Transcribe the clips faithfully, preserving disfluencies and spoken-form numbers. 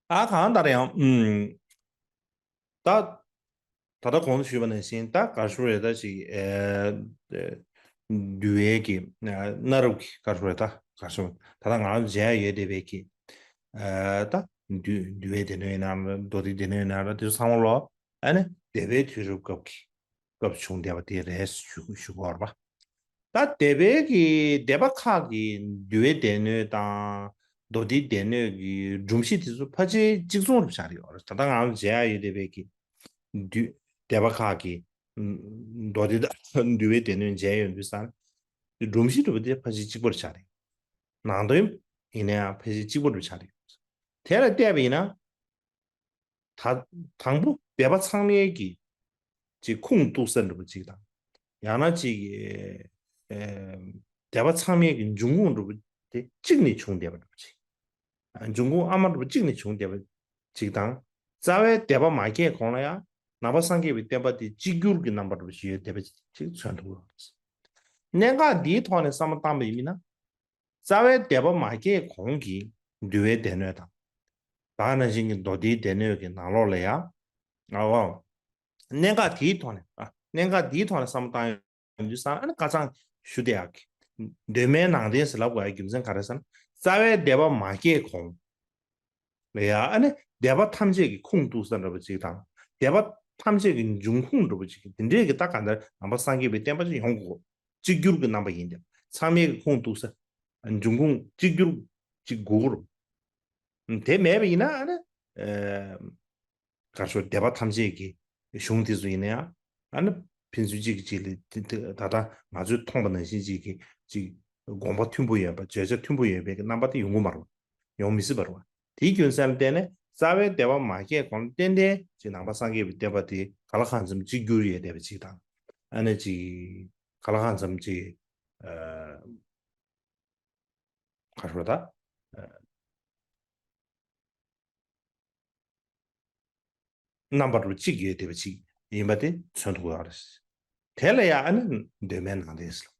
ཨ་གང་ལྟར་ཡང་ཨུམ། ད་ད་ལྟ་གོང་དུ་ཞུས་པ་ནང་བཞིན་ད་ག་རེ་ཞུ་རེད། ད་ཅིག་ཨེ་འདུལ་བའི་གི་གནའ་རབས་ཀྱི་ག་རེ་ཞུ་རེད། ད་ག་རེ་ཞུ། ད་ལྟ་ང་རང་མཇལ་ཡོད་བསྡད་པའི་གི་ཨེ་ད་འདུལ་འདུལ་བའི་སྡེ་སྣོད་ཡིན་ན་མདོ་སྡེའི་སྡེ་སྣོད་ཡིན་ན་དེ་ཚོ་ཚང་མ་ལོ། ཨ་ནི་སྡེ་པའི་དུས་རབས་སྐབས་ཀྱི་སྐབས་བྱུང་བསྡད་པ་དེ་རེད་ཞུ་ཞུ་དགོས་རེད་པ། ད་སྡེ་པའི་གི་སྡེ་པ་ཁག་གི་འདུལ་བའི་སྡེ་སྣོད་དང་མདོ་སྡེའི་སྡེ་སྣོད་ཀྱི་སྒྲོམ་གཞི་དེ་ཚོ་ཕལ་ཆེར་གཅིག་མཚུངས་རུ་ཆགས་ཀྱི་ཡོད་རེད། ད་ལྟ་ང་རང་མཇལ་ཡ་ཡོད་བསྡད་པའི་གི་འདུལ་སྡེ་པ་ཁག་གི་མདོ་སྡེ་དང་འདུལ་བའི་སྡེ་སྣོད་མཇལ་ཡོང་དུས་ཙང་སྒྲོམ་གཞི་འདྲ་པོ་དེ་ཕལ་ཆེར་གཅིག་པ་རུ་ཆགས་རེད། ནང་དོན་ཡིན་ན་ཡང་ཕལ་ཆེར་གཅིག་པ་རུ་ཆགས་རེད། དེ་ལ་བལྟས་པ་ཡིན་ན། ད་དང་པོ་སྡེ་པ་ཚང་མའི་གི་ཅིག་ཁུངས་གཏུགས་ས་འདྲ་པོ་ཅིག་དང་། ཡང་ན་ཅིག་ཨེ་སྡེ་པ་ཚང་མའི་གི་འབྱུང་ཁུངས་འདྲ་པོ་དེ་གཅིག་ནས་བྱུང་བསྡད་པ་འདྲ་པོ་ཅིག་འབྱུང་ཁུངས་ཨ་མ་འདྲ་པོ་གཅིག་ནས་བྱུང་བསྡད་པ་ཅིག་དང་། རྩ་བའི་སྡེ་པ་མ་སྐྱེས་གོང་ལ་ཡང་ནང་པ་སངས་རྒྱས་པའི་བསྟན་པ་དེ་གཅིག་གྱུར་གྱི་རྣམ་པ་འདྲ་པོ་ཞིག་ཡོད་བསྡད་པ་ཅིག་མཚོན་ཐུབ་ཀྱི་ཡོད་རེད། གནད་འགག་འདིའི་ཐོག་ནས་བསམ་བློ་བཏང་པ་ཡིན་ན། རྩ་བའི་སྡེ་པ་མ་སྐྱེས་གོང་གི་འདུལ་བའི་སྡེ་སྣོད་དང་། ད་ག་ནང་བཞིན་གྱི་མདོ་སྡེའི་སྡེ་སྣོད་ཀྱི་ནང་ལོགས་ལ་ཡང་། ཨ་འོ། གནད་འགག་དེའི་ཐོག་ནས་ཨ་གནད་འགག་དེའི་ཐོག་ནས་བསམ་བློ་བཏང་ཡོང་དུས་ཙང་ཨ་ནི་ཁ་སང་ཞུ་བསྡད་ཡག་གི་གདོད་མའི་ནང་བསྟན་ཟེར་ལབ་དགོས་ཡག་རྒྱུ་མཚན་ག་རེ་ཟེར་ན། རྩ་བའི་སྡེ་པ་མ་སྐྱེས་གོང་ལ་ཡང་ཨ་ནི་སྡེ་པ་ཐམས་ཅད་ཀྱི་ཁུངས་གཏུགས་ས་འདྲ་པོ་ཅིག་དང་། སྡེ་པ་ཐམས་ཅད་ཀྱི་འབྱུང་ཁུངས་འདྲ་པོ་ཅིག་དེ་འདྲའི་གི་ད་ག་འདྲ་ནང་པ་སངས་རྒྱས་པའི་བསྟན་པ་ཅིག་ཡོང་དགོས། གཅིག་གྱུར་གྱི་རྣམ་པ་ཡིན་ཏེ། ཚང་མས་ཀྱི་ཁུངས་གཏུགས་ས། འབྱུང་ཁུངས་གཅིག་གྱུར་གཅིག་དགོས་རུང་། དེ་མེད་པ་ཡིན་ན་ཨ་ནི། ཨེ། ག་རེ་ཞུ། སྡེ་པ་ཐམས་ཅད་ཀྱི་གཞུང་དེ་ཚོ་ཡིན་ན་ཡང་ཨ་ནི་ཕན་ཚུན་གཅིག་གིས་གཅིག་ལ་དེ་དེ་ད་ལྟ་ང་ཚོས་མཐོང་པ་ནང་བཞིན་གཅིག་གིས་གཅིག་དགོངས་པ་མཐུན་པོ་ཡོད་པ། བརྗོད་བྱ་མཐུན་པོ་ཡོད་པའི་གི་རྣམ་པ་དེ་ཡོང་གི་མ་རེད། ཡོང་མི་སྲིད་པ་རེད་བ། དེའི་རྒྱུ་མཚན་ལ་བརྟེན་ནས་རྩ་བའི་སྡེ་པ་མ་སྐྱེས་གོང་ཏན་ཏན་ཅིག་ནང་པ་སངས་རྒྱས་པའི་བསྟན་པ་དེ་གང་ལ་གང་འཚམ་གཅིག་གྱུར་ཡོད་བསྡད་པ་ཅིག་དང་། ཨ་ནི་ཅིག་གང་ལ་གང་འཚམ་ཅིག་ཨ། ག་རེ་ཟེར་ད། རྣམ་པ་རུ་གཅིག་ཡོད་བསྡད་པ་ཅིག་ཡིན་པ་དེ་མཚོན་ཐུབ་ཡོད་རེད། དེ་ལ་ཡང་ཨ་ནི་གདོད་མའི་ནང་བསྟན་ཟེར།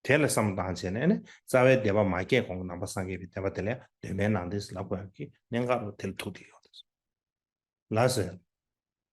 དེ་ལ་བསམ་བློ་བཏང་བྱས་ནས་ཨ་ནི་རྩ་བའི་སྡེ་པ་མ་སྐྱེས་གོང་གི་ནང་པ་སངས་རྒྱས་པའི་བསྟན་པ་དེ་ལ་ཡང་གདོད་མའི་ནང་བསྟན་ཟེར་ལབ་དགོས་ཡག་གི་གནད་འགག་རུ་དེ་ལ་ཐུག་བསྡད་ཡོད་རེད། ལགས་སོ།